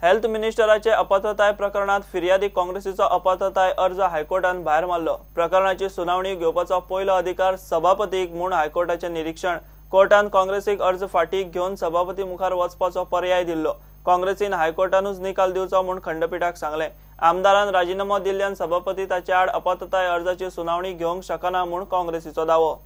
Health मिनिस्टराचे अपात्रताय प्रकरणात फिर्यादी काँग्रेसीचो अपात्रताय अर्ज हायकोर्टान भायर मारलो। प्रकरणाची सुनावणी घेवपाचो पयलो अधिकार सभापतीक म्हूण हायकोर्टाचे निरीक्षण। कोर्टान काँग्रेसीक अर्ज फाटी घेवन सभापती मुखार वचपाचो पर्याय दिल्लो। काँग्रेसीन हायकोर्टानूच निकाल दिवचो म्हूण खंडपीठाक सांगलें। आमदारान राजीनामो दिल्ल्यान सभापती ताचे आड अपात्रताय अर्जाची सुनावणी घेवंक शकना म्हूण काँग्रेसीचो दावो।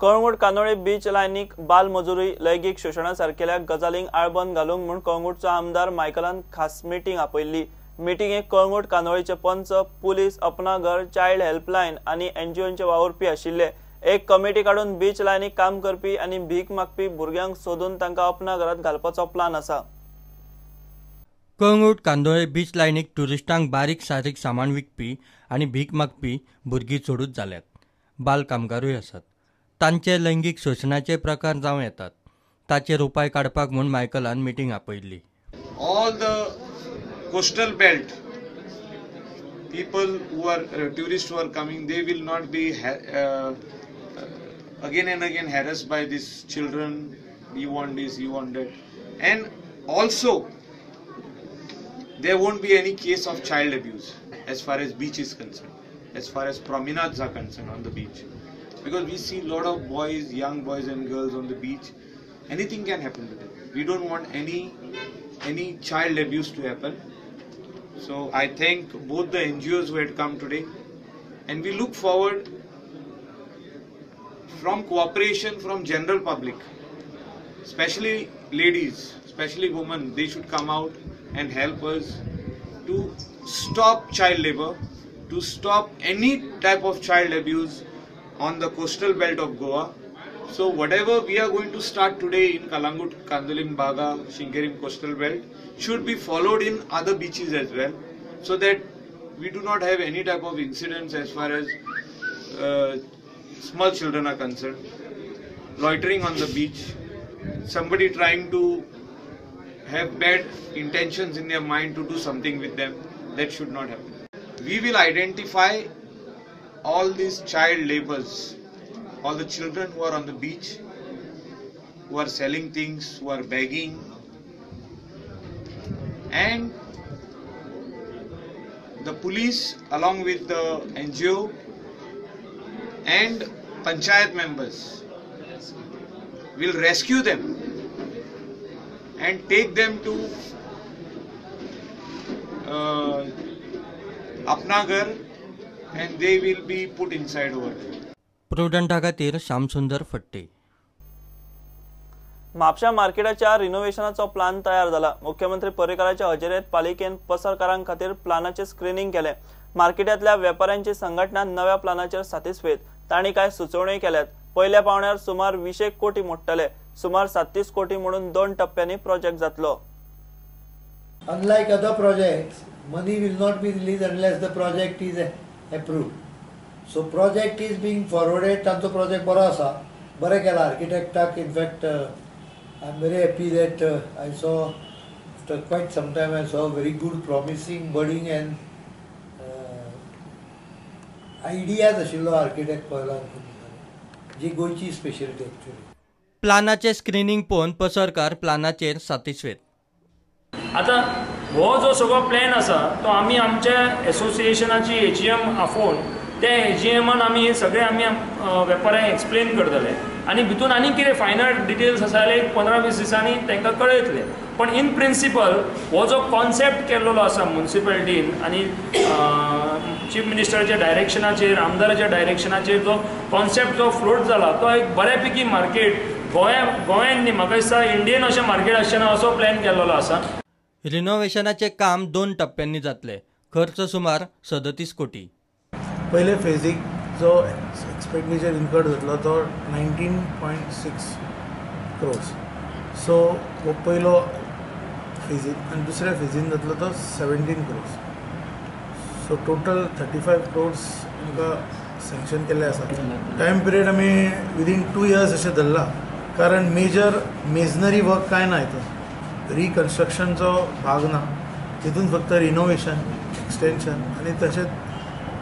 कळंगूट कांदोळे बीच लायनीक बाल मजुरी, लैंगीक शोशणा सारकेल्या गजालींक आळबंद घालूंक म्हूण कळंगूटचो आमदार मायकलान खास मिटींग आपयल्ली। मिटिंगेक कळंगूट कांदोळेचे पंच, पुलीस, अपना घर, चायल्ड हेल्पलायन आनी एनजीओंचे वावुरपी आशिल्ले। एक कमिटी काडून बीच लायनीक काम करपी आनी भीक मागपी भुरग्यांक सोदून तांकां अपना घरांत घालपाचो प्लान आसा। कळंगूट कांदोळे बीच लायनीक ट्युरिस्टांक बारीक सारीक सामान विकपी आनी भीक मागपी भुरगीं चडूच जाल्यात। बाल कामगारूय आसात। तांचे लैंगीक शोशणाचे प्रकार जावं येतात। ताचेर उपाय काडपाक म्हूण मायकलान meeting आपयल्ली। All the coastal belt people who are tourists who are coming, they will not be again and again harassed by these children. You want this, you want that, and also there won't be any case of child abuse as far as beach is concerned, as far as promenades are concerned on the beach, because we see lot of boys, young boys and girls on the beach. Anything can happen to them. We don't want any child abuse to happen. So I thank both the NGOs who had come today, and we look forward from cooperation from general public, especially ladies, especially women. They should come out and help us to stop child labor, to stop any type of child abuse on the coastal belt of Goa. So whatever we are going to start today in Calangute, Candolim, Baga, Shinkerim coastal belt should be followed in other beaches as well, so that we do not have any type of incidents as far as small children are concerned, loitering on the beach, somebody trying to have bad intentions in their mind to do something with them. That should not happen. We will identify all these child laborers, all the children who are on the beach, who are selling things, who are begging, and the police along with the NGO and panchayat members will rescue them and take them to Apna Ghar, and they will be put inside over there. प्रुडंटा खातीर श्यामसुंदर फट्टे। म्हापशा मार्केटाच्या रिनोव्हेशनाचो plan तयार जाला। मुख्यमंत्री पर्रीकाराच्या हजेरेत पालिकेन पसरकारां खातीर प्लानाचें screening केलें। मार्केटांतल्या वेपाऱ्यांची संघटना नव्या प्लानाचेर सातिस्फेद। तांणी कांय सुचोवण्यो केल्यात। पयल्या पावण्यार सुमार 20 कोटी मोडटले। सुमार 37 कोटी म्हणून 2 टप्प्यांनी प्रोजेक्ट जातलो। Unlike other projects, money will not be released unless the project is approved. So project is being forwarded. तांचो प्रोजेक्ट बरो आसा, बरें केला आर्किटेक्टाक. In fact I am very happy that I saw after quite some time I saw very good promising budding and ideas आशिल्लो architect पळयला जी गोंयची speciality actually. प्लानाचें screening पळोवन पसरकार प्लानाचेर सातिस्फेद. आतां हो जो सगळो प्लॅन आसा तो आमी आमच्या एसोसिएशनाची एजीएम आफोवन त्या एजीएमान आमी सगळे आमी वेपाऱ्यांक एक्सप्लेन करतले आनी भितून आनी कितें फायनल डिटेल्स आसा जाल्यार एक 15-20 दिसांनी तांकां कळयतले. पण इन प्रिंसिपल हो जो कॉन्सेप्ट केल्लो आसा म्युनिसिपालिटीन आनी चीफ मिनिस्टराच्या डायरेक्शनाचेर, आमदाराच्या डायरेक्शनाचेर जो कॉन्सेप्ट जो फ्लोट जाला तो एक बऱ्यापैकी मार्केट गोंयान न्ही, म्हाका दिसता इंडियन अशें मार्केट आसचें ना असो प्लॅन केल्लो आसा. रिनोव्हेशनाचें काम 2 टप्प्यांनी जातलें. खर्च सुमार 37 कोटी. पयले फेजीक जो एक्सपेंडिचर इन्कर्ड जातलो तो 19.6 क्रोर्स. सो हो पयलो फेजीन आनी दुसऱ्या फेजीन जातलो तो 17 क्रोर्स. सो टोटल 35 क्रोर्स आमकां सँक्शन केल्ले आसा. टायम पिरियड आमी विदीन 2 इयर्स अशें धरला, कारण मेजर मेजनरी वर्क कांय ना हितून, रिकन्स्ट्रक्शनचो भाग ना तितून, फक्त रिनोवेशन, एक्सटेंशन आनी तशेंच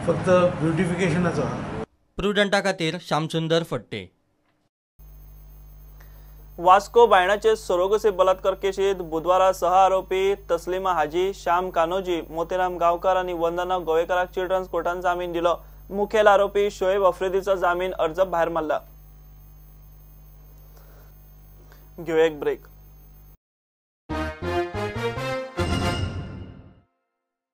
फक्त ब्युटिफिकेशनाचो आहा. प्रुडंटा खातीर श्यामसुंदर फट्टे. वास्को बायणाचे सरोगसी बलात्कार केशीत बुधवारा सह आरोपी तस्लिमा हाजी, श्याम कानोजी, मोतीराम गांवकार आनी वंदना गोवेकाराक चिल्ड्रन्स कोर्टान जामीन दिलो. मुखेल आरोपी शोएब अफ्रिदीचो जामीन अर्ज भायर मारला. घेवया एक ब्रेक.